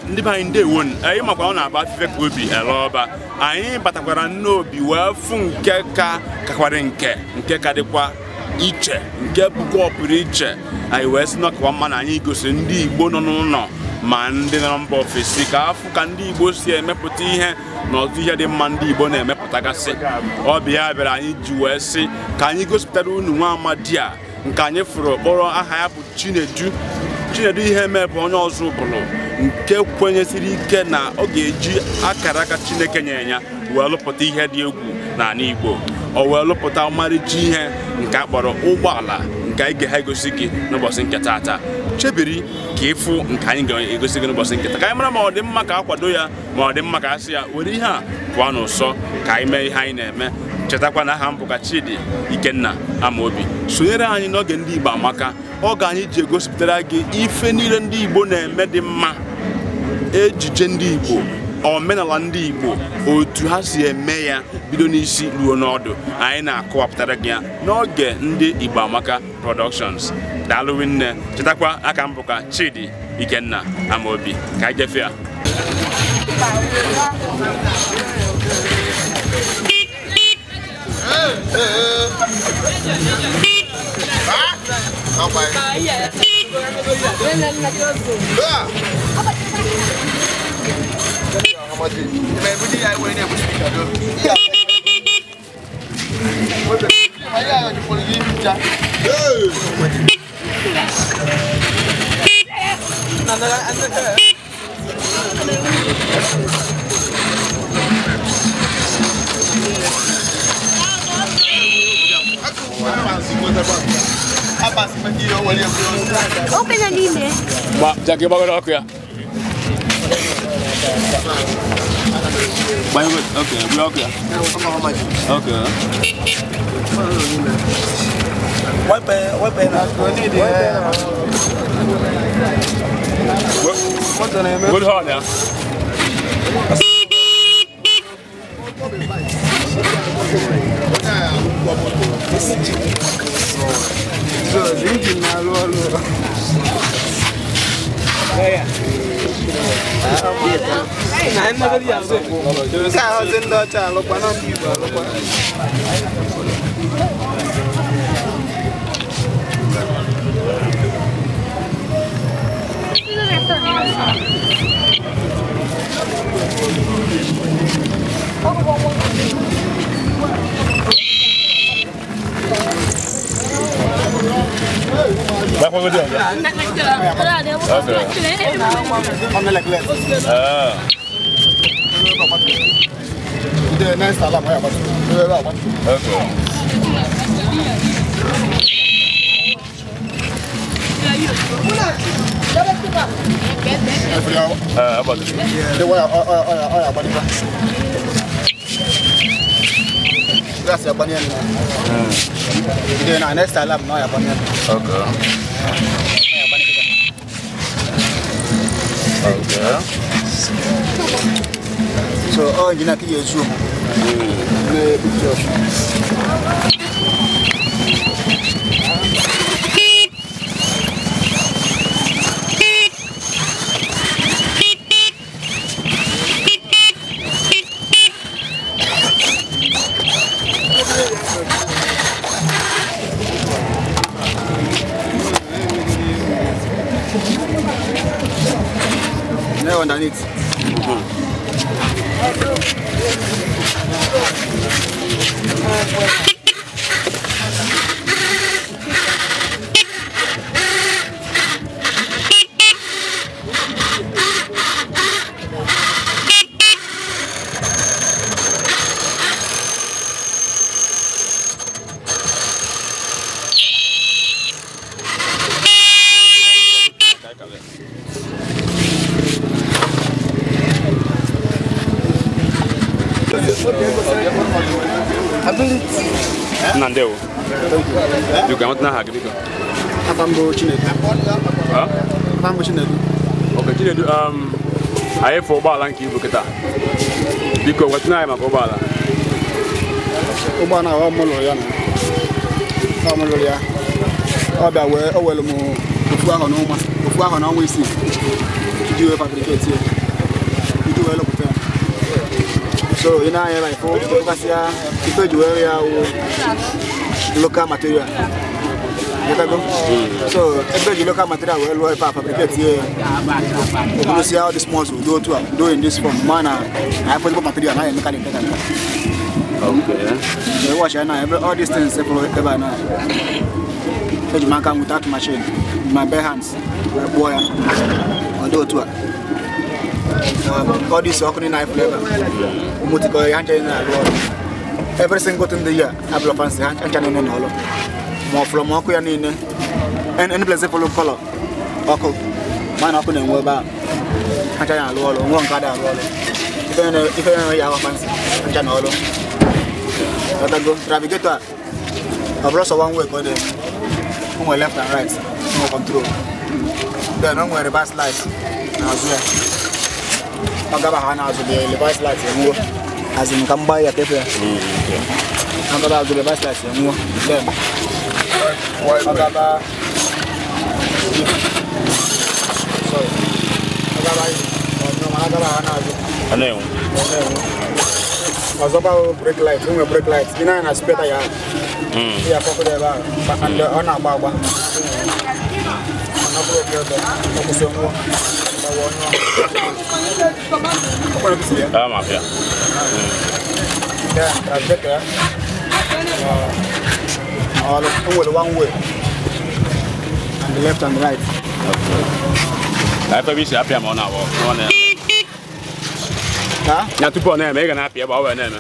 Ndị be anyị ndewo anyị makwa ọ na-aba afịfịa ka obi ele ọba anyị batakwara n'obi wee fụ nke ka kakwara nke ka dịkwa iche nke bụkwa ọpụrụ iche anyị wee sị n'ọkwa mma na anyị gosiri ndị Igbo nọ n'ụlọ ma ndị nọ mba ofesi ka afụ ka ndị Igbo si emepụta ihe na ọtụtụ ihe dị mma ndị Igbo na-emepụtagasị ọbịa bịara anyị ji wee sị ka anyị gosipụtara unu nwa amadi a nke anyị fụrụ kpọrọ aha ya bụ Chinedu. Chinedu Iheme bụ onye ọzọ ụbụlụ nke kwenyesiri ike na ọ ga-eji akara aka Chineke nyere ya wee lụpụta ihe dị egwu n'ala Igbo. O wee lụpụta ọmarịcha ihe nke a kpọrọ ụgbọala nke anyị ga-egosi gị n'ụbọchị nke taata. Chebiri ka ịfụ nke anyị ga-egosi gị n'ụbọchị nke taa ka anyị mara ma ọ dị mma ka akwado ya ma ọ dị mma ka a sị ya were ihe a pụọ n'ụsọ ka anyị mee ihe anyị na-eme. Chetakwa na aha m bụ ka Chidi Ikenna Amobi. Sonyere anyị n'oge ndị Igbo amaka oge anyị ji egosipụtara gị ife niile ndị Igbo na-eme dị mma, ejije ndị Igbo, omenala ndị Igbo, otu ha si eme ya bido n'isi ruo n'ọdụ. Anyị na-akọwapụtara gị ya n'oge ndị Igbo Amaka Productions. Daalụ nne. Chetakwa aka m bụ ka Chidi Ikenna Amobi. Ka anyị jefee ya. Open an email. Jackie, okay. Okay, okay. Good horn, yeah. Okay. So, oh, you know, you zoom. Picture. Underneath. Ndewo. You can not have it. Huh? Okay, Chinedu, I have for ụgbọala nke ibu kịta. Biko gwatụna anyị maka ụgbọala. Ụgbọala ọ mụlụrụ ya na. Ọ mụlụrụ ya. Ọ bịa wee o were m ofu ahụ n'ọnwa, ofu ahụ n'ọnwa isii. Iji Iji wee fabricate ya. Iji wee lụpụta ya. So ị na-anya ebe a ịfụ ịfụkasịa ife eji wee ya wụ local material. Ịghọtago? So ebe eji local material wee lụọ ife a fabricate ya. Oburusia all these muscle do otu a do in this form ma na anyị ezigbo material na emeka nke ka nke. Okay. So watch ya na every all these things ebe a na eji m aka without machine, my bare hands wee kpụọ ya. Ọ dị otu a. All this ọkụ niile anyị fụrụ ebe a ụmụtikọ ya ncha niile na-arụ ọrụ. Every single thing dị here abụrụ fancy ha ncha niile n'ọlụ. Ma ọ fụrụ ma ọkụ ya niile. Any place fụrụ color ọkụ mana ọkụ na-enwe ebe a ha ncha na-arụ ọrụ, nwa nke ada arụ ọrụ. Ife na-enwe ya ahụ fancy ha ncha n'ọlụ. Ghọtago? Navigator a ọ bụrụ sọ one way ka ọ dị. O nwere left and right, o nwere control. Then o nwere reverse light n'azụ ya. Ọ gaba ha n'azụ the reverse light enwuo. As in ka mgba ya ka efe ya. Ọ gaba azụ reverse light enwuo. Then ọ gaba sorry. Ọ gaba ihu, ọ nyụọ mana ọ gaba ha n'azụ. Ọ na-enwu. Ọ na-enwu. Ọzọkwa bụ brake light, o nwere brake light. Ị na-anya na spare tire ahụ. Ya fọkụrụ ebe ahụ, and ọ na-agba agba. Mana ọ bụrụ oke ebe, ọ kwụsị nwụọ, gbawa ọnyụọ. Ọ kwere kwụsị ya. Ah, mafia. Then, trajectory ya. Ọ nwere one way, and the left and right. Na ife bụ isi apịa ma ọ na-awọ. Ọ na Ha? Ya tupu ọ na-eme, ị ga na-apịa ebe ọ wee na-eme.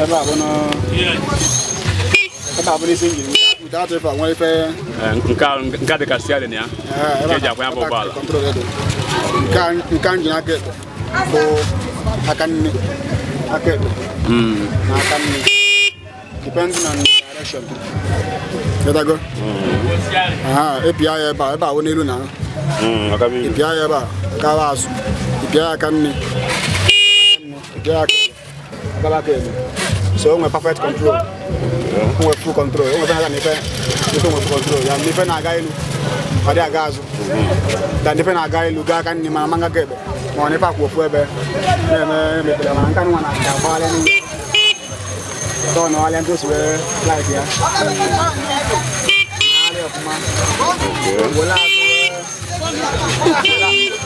Ebe a bụ na ebe a bụ n'isi engine. Without ife a nwere ife Nke a dị ka steering ya. Nke eji akwanye bụ ụgbọala. Control ya dị. Nke engine aka ekpe bụ aka nne, aka ekpe na aka nne. Depending on direction. Ghọtago? Aha, ịpịa ya ebe a, ebe a wụ n'elu na ịpịa ya ebe a, gawa azụ. Ịpịa ya aka nne, ịpịa ya aka ekpe, gawa aka ekpe. So o nwere perfect control. O nwere full control. O nwere ife na-aga n'ife, ife nwere full control. Ya na ife na-aga elu, ọ dị aga azụ. Dan ife na-aga elu gaa aka nne mana ma nga aka ekpe. Ma ọ na ife akwụ ofu ebe na-eme mepere mana nke anụnwa na-agbagharị n'ihu. Tọọ na ọgharịa ndị o si wee light ya. Na-arị ọfụma.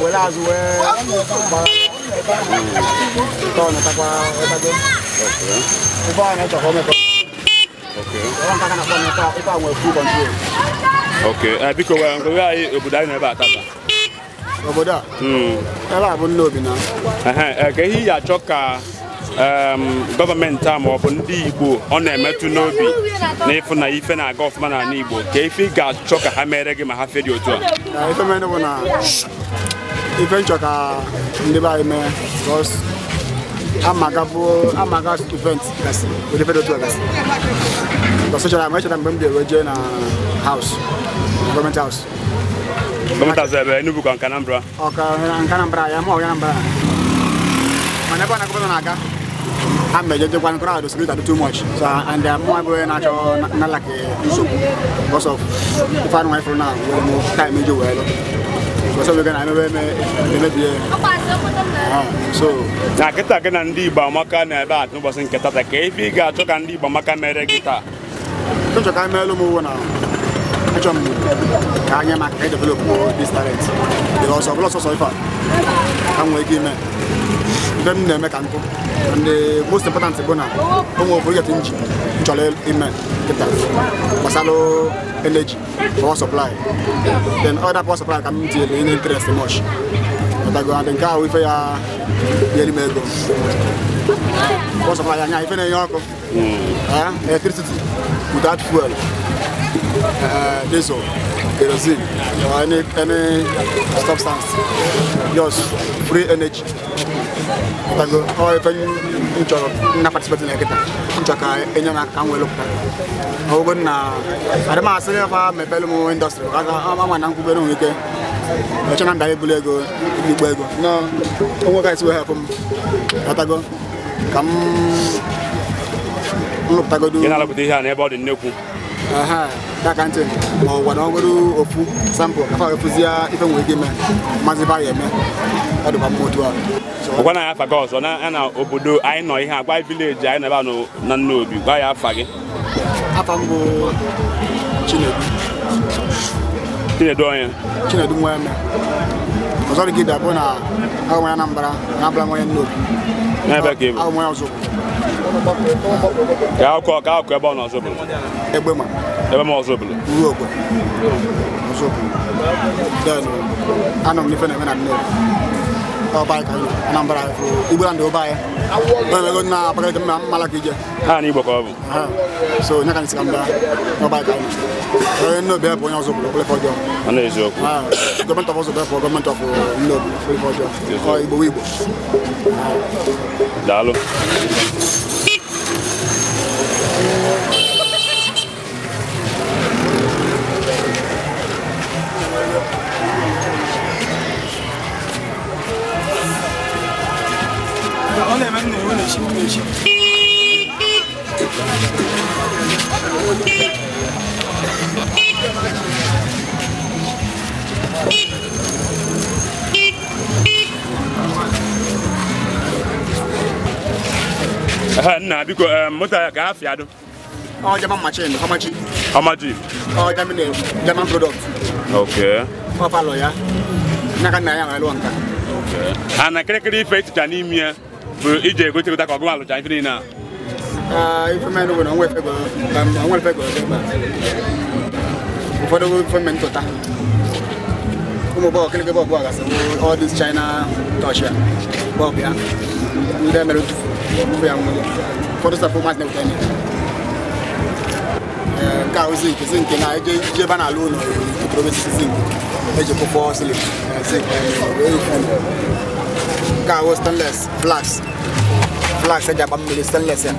Were azụ wee gbagharịa. Tọọ na-atakwa ghọtago. Ife a na-echọ ka o mekọ. Ọ nke aka na-akpọ na ife a nwere full control. Okay. Biko wee ngwa anyị obodo anyị nọ ebe a tata. Obodo a? Ebe a bụ Nnobi na. Ka ihe ị ga-achọ ka gọọmenti a ma ọ bụ ndị Igbo ọ na-emetụ n'obi na ịfụ na ife na-aga ọfụma n'ala Igbo, ka ife ị ga-achọ ka ha mere gị ma ha fee dị otu a. Ife mere bụ na ife nchọ ka ndị be anyị mee because amaga bụ amaga event gasị ụdị ife dị otu a gasị. Because echara m mgbe m bịara jee na house, gọọmenti house. Gọọmenti house ebe Enugu ka nke Anambra? Ọ ka nke Anambra ya ma ọ Anambra. Mana ebe ọ na gọvanọ na-aga ha mejejekwa crowd security dị too much. So and mụ abụghị na-achọ na-alaki nsogbu because of ife anụ nwanyị fụrụ na nwere m time iji wee lụ. Because of na emebe emebie. So na kịta gị na ndị Igbo amaka na ebe a n'ụbọchị nke tata, ka ife ị ga-achọ ka ndị Igbo amaka mere gị taa. Nchọ ka emeelu m ụwa na achọ m ka anya maka ka develop this talent. Because ọ bụla sọsọ ife a ka m nwere ike ime. Ife m na-eme ka nkụ. And the most important bụ na o nwere project m ji m chọrọ ime kịta gbasara energy, power supply. Then other power supply ka m tinyere in interest much. Ghọtago? And nke ahụ ife ya nyere m ego. Power supply anya ife na-enye ọkụ. Electricity without fuel, diesel, kerosene, or any substance, just free energy. Ghọtago? Ọ ife m chọrọ na participate na kịta. M chọrọ ka enye m aka ka m wee lụpụta. Ọ bụrụ na adị m asị fa mepelu m indọstrị, ama na nkwubere nwere ike ọchọ na mbịa ebulu ego, nnukwu ego. No, onwe ka esi wee help m. Ghọtago? Ka m lụpụtagodu. Ị na-alụpụta ihe a n'ebe ọ dị nnekwu. That kind of thing. Ma ọ gwara ọgụrụ ofu sample ka fa efuzi ya ife nwere ike ime mazi ba ya eme ọ dịkwa mma otu a. Gwa na afa gị ọzọ na obodo anyị nọ ihe a gwa vileji anyị nọ ebe a na Nnobi gwa ya afa gị. Afa m bụ Chinedu. Chinedu onye? Chinedu Nweme. Ọzọ dị gị bịa bụ na ahụ onye Anambra na abụla m onye Nnobi. N'ebe ka ị bụ? Ahụ m onye Ọzụbụlụ. Ka akụkọ ebe ọ nọ Ọzụbụlụ? Egbe ma. Ebe m Ọzụbụlụ? Uru Okwe. Ọzụbụlụ. Then anọ m n'ife na-eme na Nnobi. Ọba anyị ka anyị Anambra Igbo na ndị ọba anyị. Onye na Abakaliki mma mmalaka ije. Ha na Igbo ka ọ bụ. So onye ka anyị si ka m bịa n'ọba anyị ka anyị. Onye Nnobi bụ onye Ọzụbụlụ ọbụla ife ọjọọ. Ọ na-eziokwu. Gọọmenti of Ọzụbụlụ bụ gọọmenti of Nnobi ọbụla ife ọjọọ. Ọ Igbo Igbo. Daalụ. Nna biko moto ya ka afịa dụ. Ọ German machine, how much? How much? Ọ German product. Okay. Ọ palọ ya. N'aka nna ya nwere nka. Okay. A na kịrịkịrị ife ịtụcha n'ime ya bụ iji egotekọta ka ọgụma alụcha ife niile a. Ife mere bụ na onwe efe go ebe a. Ụfọdụ ife mere ntụta. Ụmụ bọọlụ kịrịkịrị bọọlụ gasị all this China touch ya. Bọọlụ ya. Ndị mere ntufu. Ya nwere. Ụfọdụ safo mmadụ na-eweta ya. Nke a zinc zinc na eje ebe a na-alụ ụlọ ekporo osisi zinc eji kwụkwọ silin zinc nke a stainless flax flax eji agba mmiri stainless ya.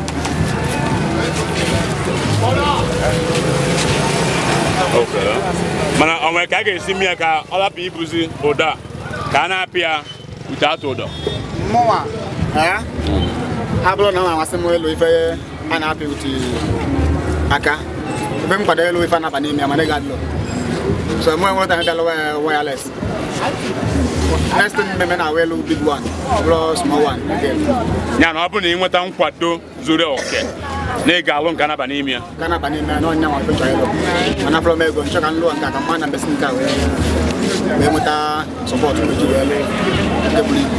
Okay. Mana o nwere ka a ga-esi mee ka ọ lapụ ibuzi ụdọ a ka a na-apị ya ute atụ ụdọ. Mụnwa abụrụ na ọ na-amasị m elu ife a na-apị ute aka ebe m kwado elu ife a na-aba n'ime ya mana ị ga-adịlọ. So mụ enwere time bịalụ wireless. Next thing mmemme na elu big one, ọ bụrụ small one again. Ya na ọ bụrụ na ị nweta nkwado zuru oke na ị ga-alụ nke na-aba n'ime ya. Nke na-aba n'ime ya na ọnya nwa ife chọrọ ịlụ. Mana afọrọ m ego nchọ ka m lụọ nke a ka mma na mbesi nke a wee nweta sọpọtụ mgbe ji wee lụọ nke buru ibu.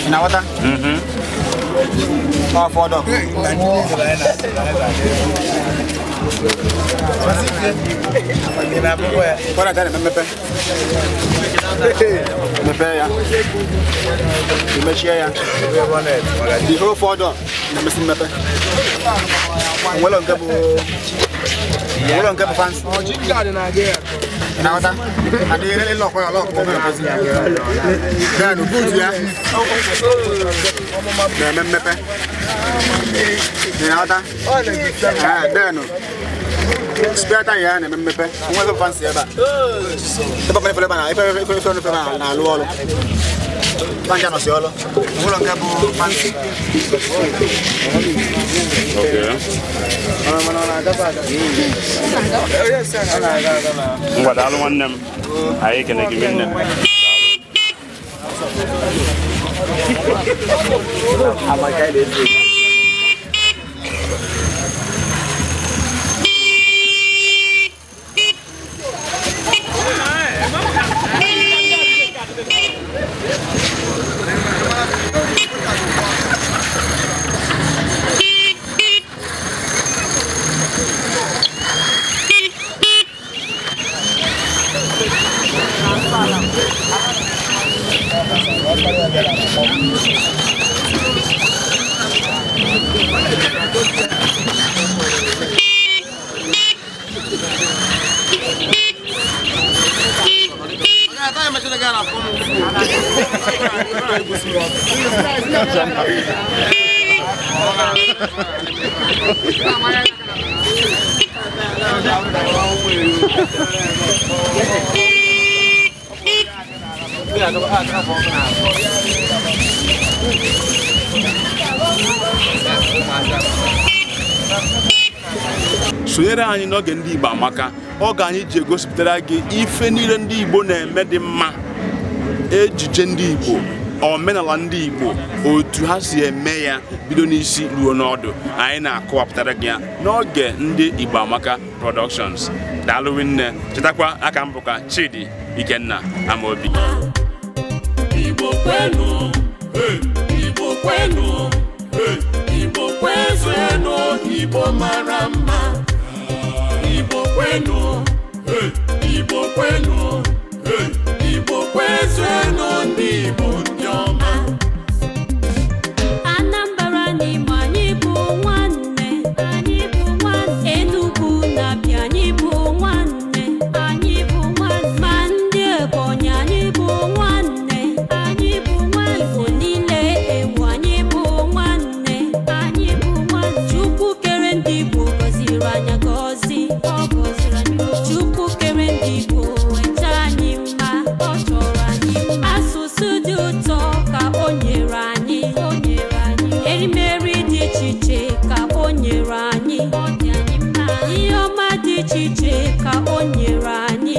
Na-aghọta? Ọ fọdụ. Fọdụ aja na-emepe. Mepee ya. Mechie ya. The whole fọdụ na-emesi mmepe. Onwere nke bụ onwere nke bụ fancy. Na-aghọta? Adịghị lọkọ ya lọkọ then boot ya na-eme mmepe. Na-aghọta? Then spare tire ya na-eme mmepe. Onwere fancy ebe a. Ebe ọbụla ebe na ife ife ife na-alụ ọrụ. Banja nọsi ọrụ. Onwere nke bụ fancy. Okay. Ngwa daalụ nwanne m. Anyị ekene gị nne. Sonyere anyị n'oge ndị Igbo amaka, oge anyị ji egosipụtara gị ife niile ndị Igbo na-eme dị mma, ejije ndị Igbo, omenala ndị Igbo, otu ha si eme ya bido n'isi ruo n'ọdụ. Anyị na-akọwapụtara gị ya n'oge ndị Igbo Amaka Productions. Daalụ nne, chetakwa aka m bụkwa Chidi Ikenna Amaobi. Igbo kwenu, Igbo kwenu, Igbo kwezuenu, Igbo mara mma. Igbo kwenu, Igbo kwenu, Igbo kwezuenu, ndị Igbo ndị ọma. Anambra na Imo anyị bụ nwanne, anyị bụ nwanne. Enugu na Abia anyị bụ nwanne, anyị bụ nwanne. Ma ndị Ebonyi anyị bụ nwanne, anyị bụ nwanne. Igbo niile ewu anyị bụ nwanne, anyị bụ nwanne. Chukwu kere ndị Igbo gọziri anyị gọzi, ọ gọziri anyị. Chukwu kere ndị Igbo weta anyị mma, ọ chọrọ anyị mma. Asụsụ dị ụtọ ka o nyere anyị, o nyere anyị. Erimeri dị iche iche ka o nyere anyị, ọ dị anyị mma. Ihe ọma dị iche iche ka o nyere anyị.